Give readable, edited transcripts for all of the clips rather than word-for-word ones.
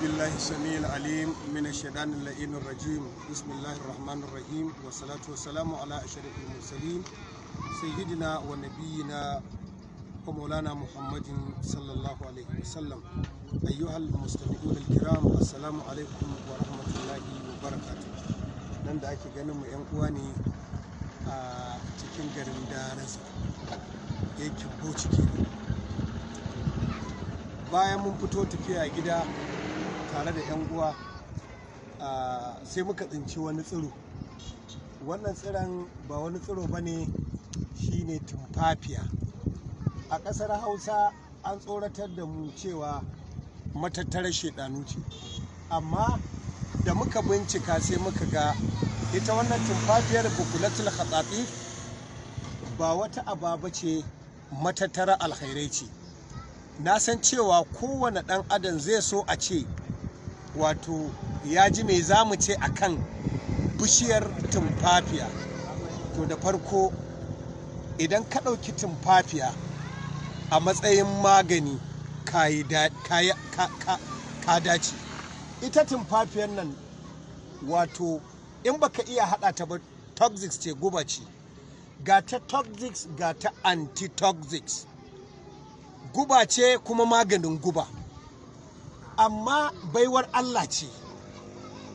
بالله السميع العليم من الشيطان اللعين الرجيم. بسم الله الرحمن الرحيم، والصلاة والسلام على أشرف المرسلين، سيدنا ونبينا ومولانا محمد صلى الله عليه وسلم. أيها المستمعون الكرام، السلام عليكم ورحمة الله وبركاته. Nan da ake ganin mu, 'yan uwa ne, a cikin garin Darazo, yankin Bauchi kenan. Bayan mun fito tafiya gida tare da 'yan uwa, sai muka tsinci wani tsiro. Wannan tsiron ba wani tsiro ba ne, shine tumfafiya. A ƙasar Hausa an tsoratar da mu cewa matattarar shedanu ce, amma da muka bincika sai muka ga ita wannan tumfafiyar, bukulatul khatati, ba wata ababa ce, matattara alkhairai ce. Na san cewa kowane ɗan adam zai so a ce wato ya ji me za mu ce akan bishiyar tumfafiya. To, da farko, idan ka ɗauki tumfafiya a matsayin magani, ka dace. Ita tumfafiyar nan, wato in baka iya haɗa ta ba, toxics ce, guba ce. Ga ta toxics, ga ta antitoxics, guba ce kuma maganin guba, amma baiwar Allah ce.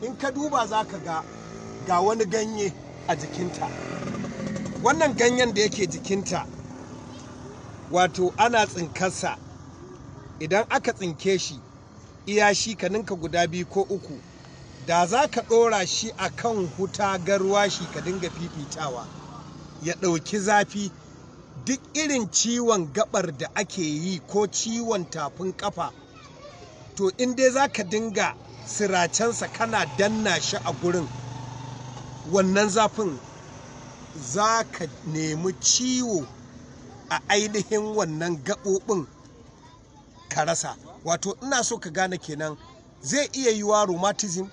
In ka duba za ka ga ga wani ganye a jikinta. Wannan ganyen da yake jikinta, wato ana tsinkarsa. Idan aka tsinke shi, iya shi ka ninka guda biyu ko uku, da za ka ɗora shi a kan huta, garwashi, ka dinga fifitawa ya ɗauki zafi, duk irin ciwon gabar da ake yi ko ciwon tafin kafa, to in dai za ka dinga siracensa kana danna shi a gurin wannan zafin, za ka nemi ciwo a ainihin wannan gaɓoɓin ka rasa. Wato ina so ka gane kenan, zai iya yiwa rheumatism,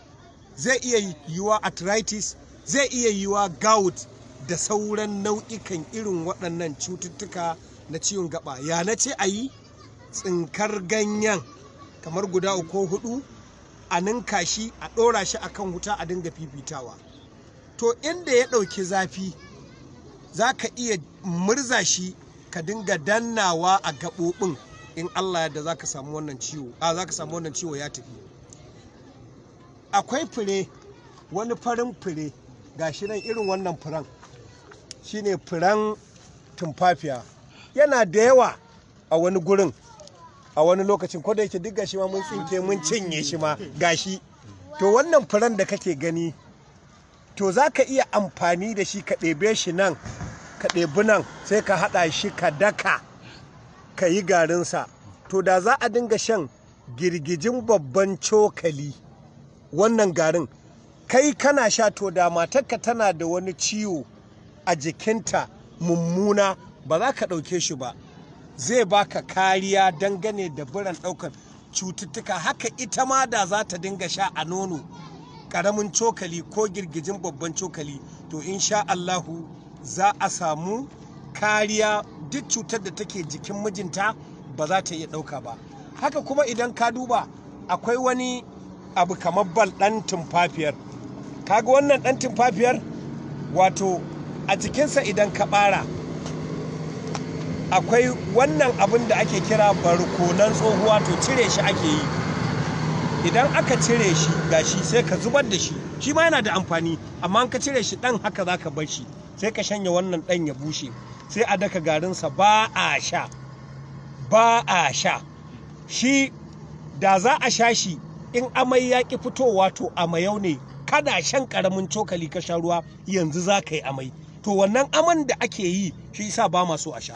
zai iya yiwa arthritis, zai iya yiwa gout da sauran nau'ikan irin waɗannan cututtuka na ciwon gaba. Ya na ce a yi tsinkar ganyen kamar guda uku ko hudu, a ninka shi, a ɗora shi akan wuta, a dinga fifitawa. To, inda ya ɗauki zafi, za ka iya murza shi ka dinga dannawa a gaɓoɓin. In Allah yadda, za ka samu wannan ciwo, a za ka samu wannan ciwo ya tafi. Akwai fure, wani farin fure, gashi nan, irin wannan furen shine furen tumfafiya. Yana da yawa a wani gurin a wani lokacin, ko da yake duk gashi ma mun tsinke mun cinye shi ma gashi. To, wannan furen da kake gani, to za ka iya amfani da shi, ka ɗebe shi nan, ka ɗebi nan, sai ka haɗa shi ka daka ka yi garinsa. To, da za a dinga shan girgijin babban cokali wannan garin kai kana sha, to da matarka tana da wani ciwo a jikinta mummuna, ba za ka ɗauke shi ba. Zai baka kariya dangane da biran ɗaukar cututtuka. Haka ita ma da za ta dinga sha a nono ƙaramin cokali ko girgijin babban cokali, to insha Allahu za a samu kariya, duk cutar da take jikin mijinta ba za ta iya ɗauka ba. Haka kuma idan ka duba, akwai wani abu kamar bal, ɗan tumfafiyar. Kaga wannan ɗan tumfafiyar, wato a jikinsa idan ka ɓara, akwai wannan abin da ake kira barkonan tsohuwa. To, cire shi ake yi. Idan aka cire shi, gashi, sai ka zubar da shi. Shi ma yana da amfani, amma in ka cire shi ɗan haka za ka bar shi, sai ka shanya wannan ɗan ya bushe, sai a daka garinsa. Ba a sha, ba a sha shi. Da za a sha shi, in amai ya ƙi fitowa, to amayau ne. Kana shan ƙaramin cokali ka sha ruwa, yanzu za ka yi amai. To, wannan aman da ake yi, shi yasa ba ma so a sha.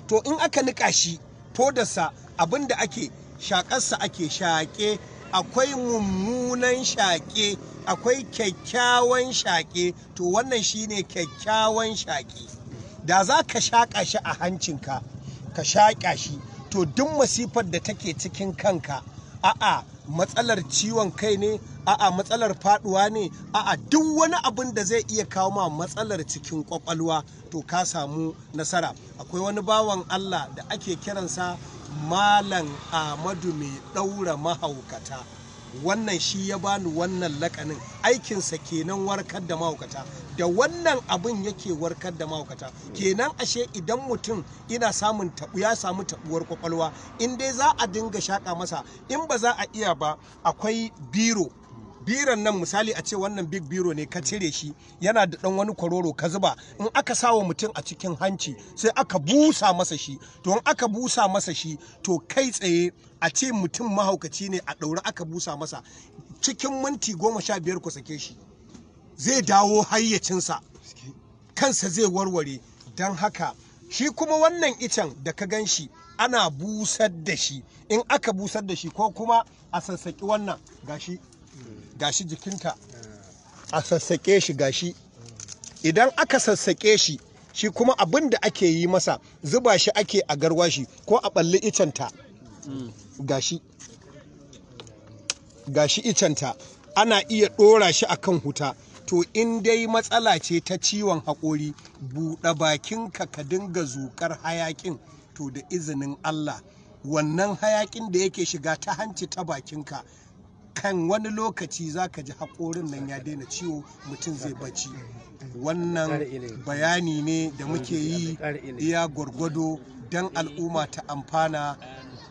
To, in aka niƙa shi, fodarsa, abin da ake shaƙarsa, ake shaƙe. Akwai mummunan shaƙe, akwai kyakkyawan shaƙe. To, wannan shine kyakkyawan shaƙe. Da za ka shaƙa shi a hancinka, ka shaƙa shi, to duk masifar da take cikin kanka, a'a matsalar ciwon kai ne, a'a matsalar faduwa ne, a'a duk wani abin da zai iya kawo ma matsalar cikin kwakwalwa, to ka samu nasara. Akwai wani bawan Allah da ake kiransa Malam Ahmadu mai ɗaura mahaukata. Wannan shi ya bani wannan lakanin. Aikinsa kenan warkar da mahaukata. Da wannan abin yake warkar da mahaukata. Kenan ashe idan mutum ina samun tabu, ya samu tabuwar kwakwalwa, in dai za a dinga shaka masa, in ba za a iya ba, akwai biro. Biron nan, misali a ce wannan big biro ne, ka cire shi, yana da dan wani kwaroro, ka zuba. In aka sawa mutum a cikin hanci, sai aka busa masa shi, to in aka busa masa shi, to kai tsaye, a ce mutum mahaukaci ne a ɗaure, aka busa masa, cikin minti 15 ku sake shi, zai dawo hayyacinsa, kansa zai warware. Don haka shi kuma wannan icen da ka gan shi, ana busar da shi. In aka busar da shi, ko kuma a sassaƙi wannan, gashi, gashi jikinta, a sassaƙe shi, gashi. Idan aka sassaƙe shi, shi kuma abin da ake yi masa, zuba shi ake a garwashi ko a ɓalli icenta. Gashi, gashi icenta, ana iya ɗora shi akan huta. To in dai matsala ce ta ciwon haƙori, buɗe bakinka ka dinga zuƙar hayaƙin, to da izinin Allah wannan hayaƙin da yake shiga ta hanci ta bakinka, kan wani lokaci za ka ji haƙorin nan ya daina ciwo, mutum zai bacci. Wannan bayani ne da muke yi iya gwargwado don al'umma ta amfana.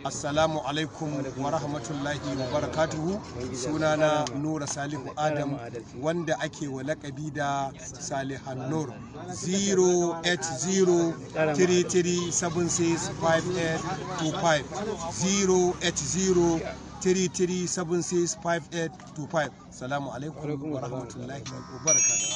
Assalamu alaikum wa rahmatullahi wa barakatuhu. Sunana Nura Salihu Adam, wanda ake wa lakabi da Salihan Nur. 08033765825, 08033765825. Salamu alaikum wa rahmatullahi wa barakatuhu.